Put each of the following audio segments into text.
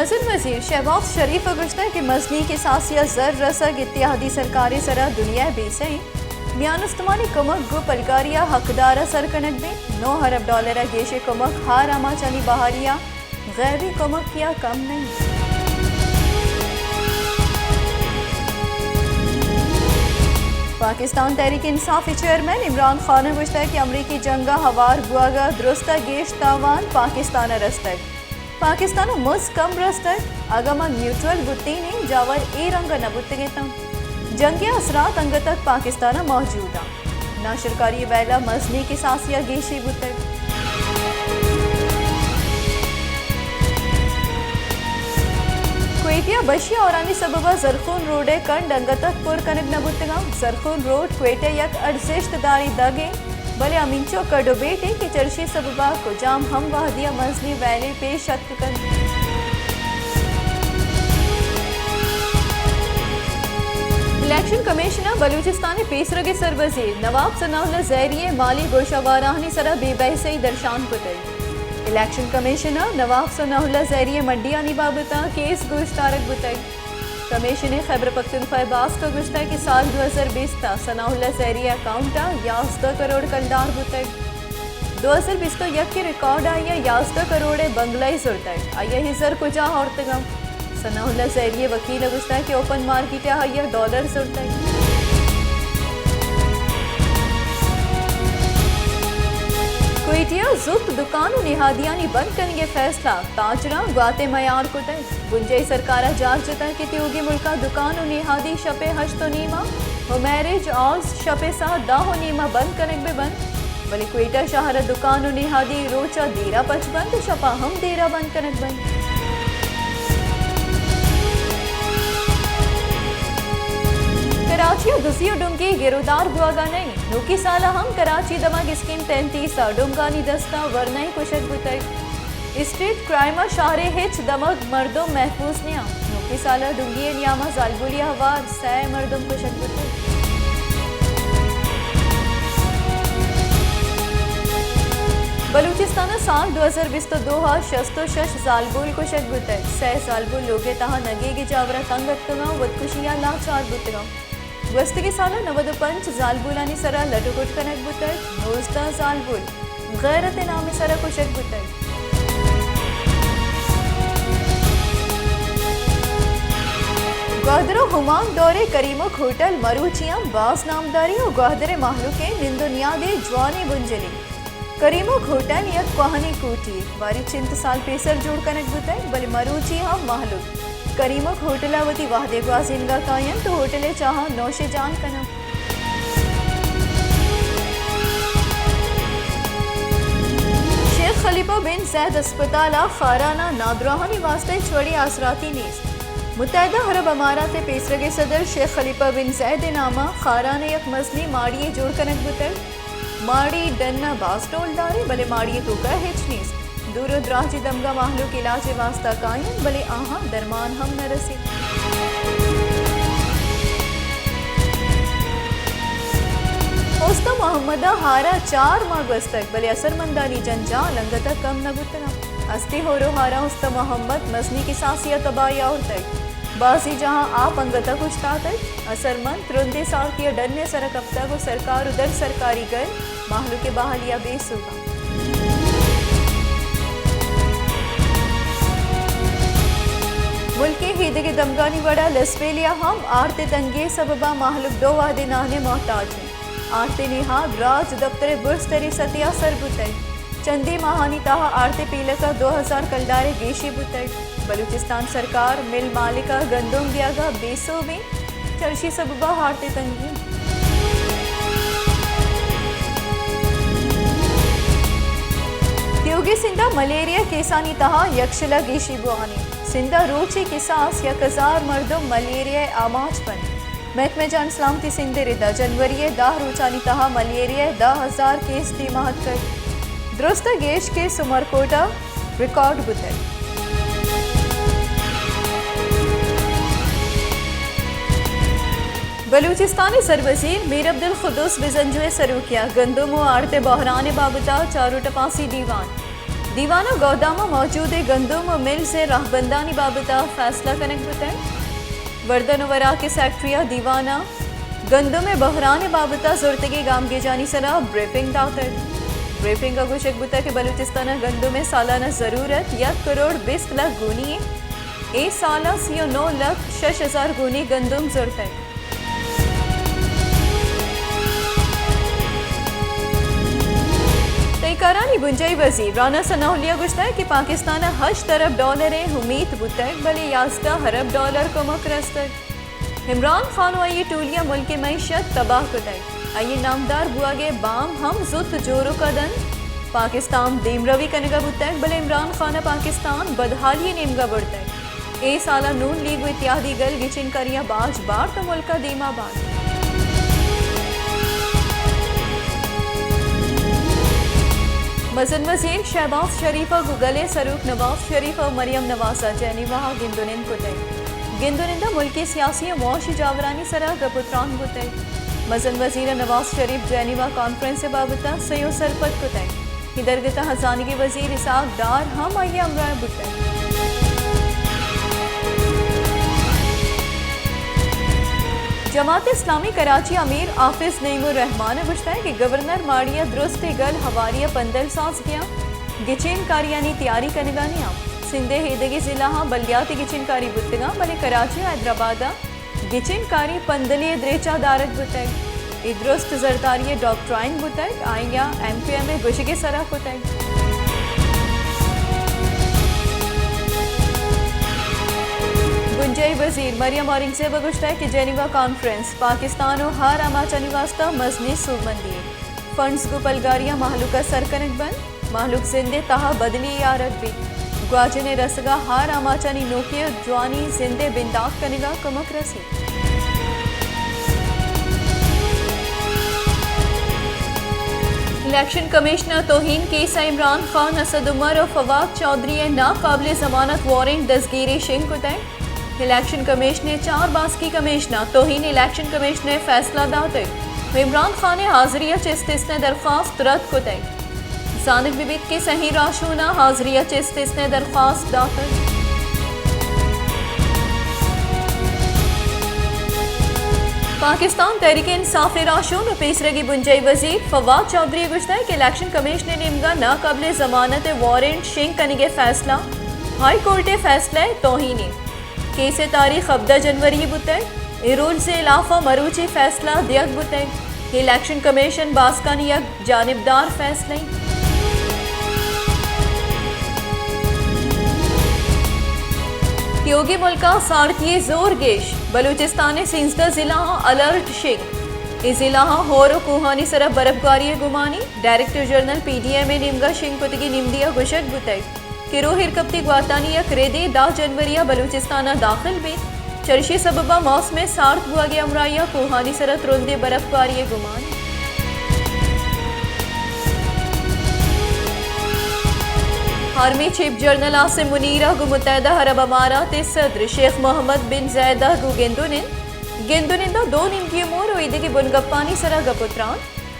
مزن وزیر شہباز شریف ء گوشتگ کہ مزنیں کساسے ء زر رسگ اتحادی سرکار ء سرا دنیا ء بے سہ انت۔ میان استمانی کمک گوں پلگاری ء حقدار ء سر کنگ بیت۔ نو ارب ڈالر ء گیشیں کمک ہار آماچانی بہاری ء غیبی کمکے ء کم نہ انت۔ پاکستان تحریک انصاف ء چیئرمین عمران خان ء گوشتگ کہ امریکی جنگ ء ہوار بوگ ء درست ء گیش تاوان پاکستان ء رستگ۔ پاکستان ء مز کم رستگ، اگاں ما نیوٹرل بوتینیں جاور اے رنگ ء نہ بوتگ اتاں۔ جنگ ء اثرات انگت تک پاکستان ء موجود انت۔ ناشرکاری ء ویل ء مزنیں کساسے ء گیشی بوتگ۔ کوئٹہ ء بشی ہورانی سبب ء زرخون روڈ ء کنڈ انگت تک پر کنگ نہ بوتگ انت۔ زرخون روڈ کوئٹہ ء یک ارزشت داریں دگے، بلے ہمینچو کڈ و بیٹے کہ چرشی سبب ء کجام ہم وہدی ء مزنیں ویلے پیش اتک کنت۔ الیکشن کمیشن ء بلوچستان ء پیسرگ ء سروزیر نواب ثناء اللہ زہری ء مالی گوشہ وارانی سرا بے بحثی درشان کتگ۔ الیکشن کمیشن ء نواب ثناء اللہ زہری ء مڈیانی بابت ء کیس گوشدارگ بوتگ۔ کمیشن ء خیبر پختونخوا ء باسک ء گوشتگ کہ سال دو ہزار بیست ء ثناء اللہ زہری ء اکاؤنٹ ء یازدہ کروڑ کلدار بوتگ۔ دو ہزار بیست ء یک ء ریکارڈ ء آئی ء یازدہ کروڑ ء بنگلہ ئے زرتگ۔ آئی ء اے زر کجا آورتگ انت؟ ثناء اللہ زہری ء وکیل ء گوشتگ کہ اوپن مارکیٹ ء آئی ء ڈالر زرتگ۔ کوئٹہ ء زوت دکان و نہادیانی بند کنگ ء فیصلہ، تاجراں گوات ء میار کتگ۔ بنجاہی سرکار ء جار جتگ کہ تیوگیں ملک ء دکان و نہادی شپ ء ہشت و نیم ء و میرج ہالز شپ ء ساعت دہ و نیم ء بند کنگ بہ بنت، بلے کوئٹہ شہر ء دکان و نہادی روچ ء دیر ء پچ بنت و شپ ء ہم دیر ء بند کنگ بنت۔ کراچی ء دزی و ڈنگی گرودار بوہگ ء نہ انت۔ نوکی سال ء ہم کراچی دمگ اسکیم تینتیس ء ڈنگانی دست ء ورنائیں کشگ بوتگ۔ اسٹریٹ کرائم ء شہر ء ہچ دمگ مردم محفوظ نیاں۔ نوکی سال ء ڈنگی ء نیام ء زالبولی ء ہوار سئے مردم کشگ بوتگ۔ بلوچستان ء سال دو ہزار بیست ء دو ء شست ء شش زالبول کشگ بوتگ۔ سئے زالبول لوگ ء تہا نگیگ ء جاور ء تنگ اتکگاں، وتکشی ء لاچار بوتگاں۔ گوستگیں سال ء نود ء پنچ زالبولانی سرا لٹ ء کٹ کنگ بوتگ، نوزدہ زالبول غیرت ء نام ء سرا کشگ بوتگ۔ گوادر ء ہومانگ دور ء کریمک ہوٹل مروچی ہم باز نامداریں و گوادر ء مہلوک ء نند و نیاد ء جوانیں بنجلے۔ کریمک ہوٹل یک کوہنیں کوٹی، باری چنت سال پیسر جوڑ کنگ بوتگ، بلے مروچی ہم مہلوک کریمک ہوٹل ء وتی وہدے گوازینگ ء کاینت و ہوٹل ء چاہاں نوش جان کناں۔ شیخ خلیفہ بن زید اسپتال ء خاران ء نادراہانی واستہ ہچ وڑیں آسراتی نیست۔ متحدہ عرب امارات ء پیسرگیں صدر شیخ خلیفہ بن زید ء نام ء خاران ء یک مزنیں ماڑی یے جوڑ کنگ بوتگ۔ ماڑی ڈن ء باز ڈولداریں، بلے ماڑی ء توکا ہچ نیست۔ دور و دراجی دمگا مہلوک علاج ء واستا کاینت، بلے آہاں درمان ہم نہ رسیت۔ استاد محمد ء ہارا چار ماہ گوستگ، بلے اثرمندانی جنجال انگت ء کم نہ بوتگ انت۔ ہستی ہور و ہاراں استاد محمد مزنی کساسی ء تباہی آورتگ۔ بازیں جاہاں آپ انگت ء کشتاتگ۔ اثرمند ترندیں سارتی ء ڈن ء سر ء کپتگ و سرکار و در سرکاری گل مہلوک ء بحالی ء بے سوب انت۔ ملک ء ایدگہ دمگانی وڑ ء لسبیلی ء ہم آرت ء تنگی ء سبب ء مہلوک دو وہدے نان ء محتاج انت۔ آرت ء نہاد راج دپتر ء برزتریں سطح ء سر بوتگ۔ چندے ماہانی تہا آرت ء پیلک ء دو ہزار کلدار ء گیشی بوتگ۔ بلوچستان سرکار مل مالک ء گندم دیگ ء بے سوب انت، چرشی سبب ء آرت ء تنگی۔ تیوگیں سندھ ء ملیریا کیسانی تہا یکشل ء گیشی بوان انت۔ سندھ ء روچے کساس یک ہزار مردم ملیریا ء آماچ بنت۔ محکمہ جان سلامتی سندھ ء ردا جنوری ء دہ روچانی تہا ملیریا ء دہ ہزار کیس دیما اتکگ۔ درست ء گیش کیس عمرکوٹ ء ریکارڈ بوتگ۔ بلوچستان ء سروزیر میر عبدالقدوس بزنجو ء سروکی ء گندم ء آرت ء بحران ء بابت ء چار و ٹپاسی دیوان۔ دیوان ءَ گودام ءَ موجود گندم ءُ ملز ءِ راہبندانی بابت ءَ فیصلہ کنگ بوتگ۔ وردن ءُ وراک ءِ سیکرٹری ءَ دیوان ءَ گندم ءِ بحران ءِ بابت ءَ زرتگیں گامگیجانی سرا بریفنگ داتگ۔ بریفنگ ءَ گوشگ بوتگ کہ بلوچستان ءَ گندم ءِ سالانہ ضرورت یک کروڑ بیست لکھ گونی اِنت۔ اے سال ءَ سی ءُ نو لکھ شش ہزار گونی گندم زرتگ۔ تہہ کارانی بنجاہی وزیر رانا ثناء اللہ ءَ گوشتگ کہ پاکستان ءَ ہشت ارب ڈالر ءِ امیت بوتگ، بلے یازدہ ارب ڈالر کمک رستگ۔ عمران خان ءُ آئی ءِ ٹولی ءَ ملک ءِ معیشت تباہ کتگ۔ آئی ءِ نامدار بوہگ ءِ بام ہم زوت جوروک ءَ دنت۔ پاکستان دیمروی کنگ ءَ بوتگ، بلے عمران خان ءَ پاکستان بدحالی ءِ نیمگ ءَ برتگ۔ اے سال ءَ نون لیگ ءُ اتحادی گل گچین کاریاں باج بارت ءُ ملک ءَ دیما بارت۔ مزن وزیر شہباز شریف ءَ گوں گل ءِ سروک نواز شریف ءُ مریم نواز ءَ جنیوا ءَ گند ءُ نند کتگ۔ گند ءُ نند ءَ ملکی سیاسی ءُ معاشی جاورانی سرا گپ ءُ تران بوتگ۔ مزن وزیر ءَ نواز شریف جنیوا کانفرنس ءِ بابت ءَ سیو سرپد کتگ۔ اے درگت ءَ ہزانگی وزیر اسحاق ڈار ہم آئی ءِ ہمراہ بوتگ۔ جماعت اسلامی کراچی امیر حافظ نعیم الرحمان ءَ گوشتگ کہ گورنر ماڑی ءَ درستیں گل ہواری ءَ پندل سازگی ءَ گچین کاریانی تیاری کنگانی ءَ۔ سندھ ءِ ایدگہ ضلع آں بلیاتی گچین کاری بوتگاں، بلے کراچی ءُ حیدرآباد ءَ گچین کاری پندلی ءِ دریچہ دارگ بوتگ۔ اے درست زرداری ءِ ڈاکٹرائن بوتگ، آئی ءَ ایم کیو ایم ءِ گوشگ ءِ سرا کتگ۔ بنجاہی وزیر مریم اورنگزیب ءَ گوشتگ کہ جنیوا کانفرنس پاکستان ءُ ہر آماچانی واستہ مزنیں سوبمندی یے۔ فنڈز گوں پلگاری ءَ مہلوک ءَ سر کنگ بنت، مہلوک زند ءِ تہا بدلی یے آرگ بیت۔ گواچن ءِ رسگ ءَ ہر آماچانی نوکیں ءُ جوانیں زند ءِ بندات کنگ ءَ کمک رسیت۔ الیکشن کمیشن ءِ توہین کیس ءَ عمران خان، اسد عمر ءُ فواد چوہدری ءِ ناقابل ضمانت وارنٹ دزگیری شنگ کتگ۔ الیکشن کمیشن ءِ چار باسکی کمیشناں توہین الیکشن کمیشن ءِ فیصلہ داتگ ءُ عمران خان ءِ حاضری ءَ چہ استثنی درخواست رد کتگ۔ زانگ بہ بیت کہ سئیں راہشوناں حاضری ءَ چہ استثنی درخواست داتگ۔ پاکستان تحریک انصاف ءِ راہشون ءُ پیسرگی بنجاہی وزیر فواد چوہدری ءَ گوشتگ کہ الیکشن کمیشن ءِ نیمگ ءَ ناقابل ضمانت ءِ وارنٹ شنگ کنگ ءِ فیصلہ ہائی کورٹ ءِ فیصلہ ءِ توہین اِنت۔ کیس ءِ تاریخ ہبدہ جنوری بوتگ۔ اے رولز ءِ ہلاف ءَ مروچی فیصلہ دیگ بوتگ۔ الیکشن کمیشن باسکانی یک جانبدار فیصلہ اِنت۔ تیوگیں ملک ءَ سارتی ءِ زور گیش، بلوچستان ءِ سیزدہ ضلع آں الرٹ شنگ۔ اے ضلع آں ہور ءُ کوہانی سرا برفگواری ءِ گمانی، director general P D M ءِ نیمگ ءَ شنگ کتگیں نمدی ءَ گوشگ بوتگ۔ کہ روہ ایر کپتی گواتانی یک ردے دہ جنوری ءَ بلوچستان ءَ داخل بیت۔ چریشی ءِ سبب ءَ موسم ءِ سارت بوہگ ءِ ہمراہی ءَ کوہانی سرا ترندیں برفگواری ءِ گمان۔ آرمی چیف جنرل عاصم منیر ءَ گوں متحدہ عرب امارات ءِ صدر شیخ محمد بن زید ءَ گوں گند ءُ نند، گند ءُ نند ءَ دو نیمگی امور ءُ ایدگہ بنگپانی سرا گپ ءُ تران۔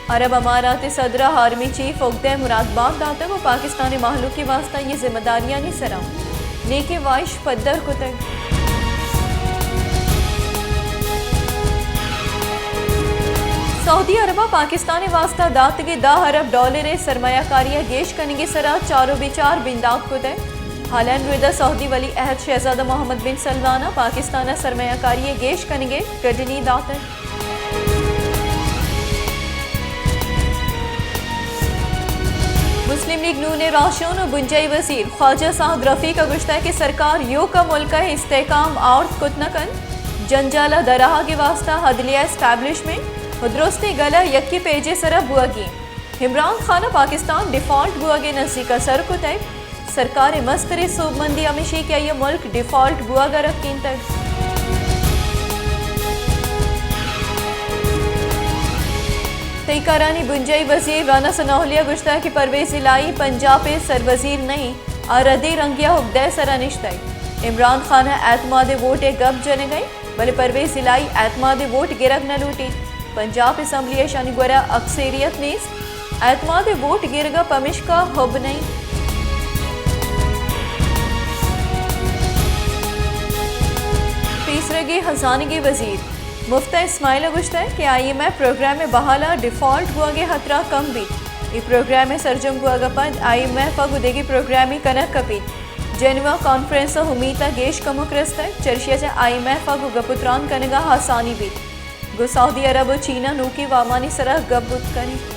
عرب امارات ءِ صدر ءَ آرمی چیف اگدہ ءِ مرادبات داتگ ءُ پاکستان ءِ مہلوک ءِ واستہ آئی ءِ ذمہ داریانی سرا نیکیں واہش پدر کتگ۔ سعودی عرب ءَ پاکستان ءِ واستہ داتگیں دہ ارب ڈالر ءِ سرمایہ کاری ءِ گیش کنگ ءِ سرا چار ءُ بچار بندات کتگ۔ ہالینڈ ءِ رد ءَ سعودی ولی عہد شہزادہ محمد بن سلمان ءَ پاکستان ءَ سرمایہ کاری ءِ گیش کنگ ءِ گڈنی داتگ۔ مسلم لیگ نون ءِ راہشون ءُ بنجاہی وزیر خواجہ سعد رفیق ءَ گوشتگ کہ سرکار ایوک ءَ ملک ءِ استحکام آورت کت نہ کنت، جنجال ءِ درآہگ ءِ واستہ عدلیہ اسٹیبلشمنٹ ءُ درستیں گل ءِ یکیں پیج ءِ سرا بوہگی اِنت۔ عمران خان ءَ پاکستان ڈیفالٹ بوہگ ءِ نزیک ءَ سر کتگ۔ سرکار ءِ مستریں سوبمندی ہمیش اِنت کہ آئی ءِ ملک ڈیفالٹ بوہگ ءَ رکینتگ۔ تہہ کارانی بنجاہی وزیر رانا ثناء اللہ ءَ گوشتگ کہ پرویز الہی پنجاب ءِ سروزیر نہ اِنت، آ ردیں رنگے ءَ اگدہ ءِ سرا نشتگ۔ عمران خان ءَ اعتماد ووٹ ءِ گپ جنگ ءَ اِنت۔ بلے پرویز الہی اعتماد ووٹ گرگ نہ لوٹیت۔ پنجاب اسمبلی ءَ اشانی گورا اکثریت نیست۔ اعتماد ووٹ گرگ ءَ پمیشکا حب نہ اِنت۔ پیسرگی ہزانگی وزیر مفتہ اسماعیل ءَ گوشتگ کہ آئی ایم ایف پروگرام ءِ بہا ءَ ڈیفالٹ بوگ ءِ ہترہ کم بیت۔ اے پروگرام ءِ سرجم بوگ ءَ پد آئی ایم ایف ءَ گوں دگہ پروگرامے کنگ کپیت۔ جنیوا کانفرنس ءَ امیت ءَ گیش کمک رستگ، چرشی ءَ چہ آئی ایم ایف ءَ گوں گپ ءُ تران کنگ ءَ آسانی بیت۔ گوں سعودی عرب ءُ چین ءَ نوکیں وامانی سرا گپ بوت کنیت۔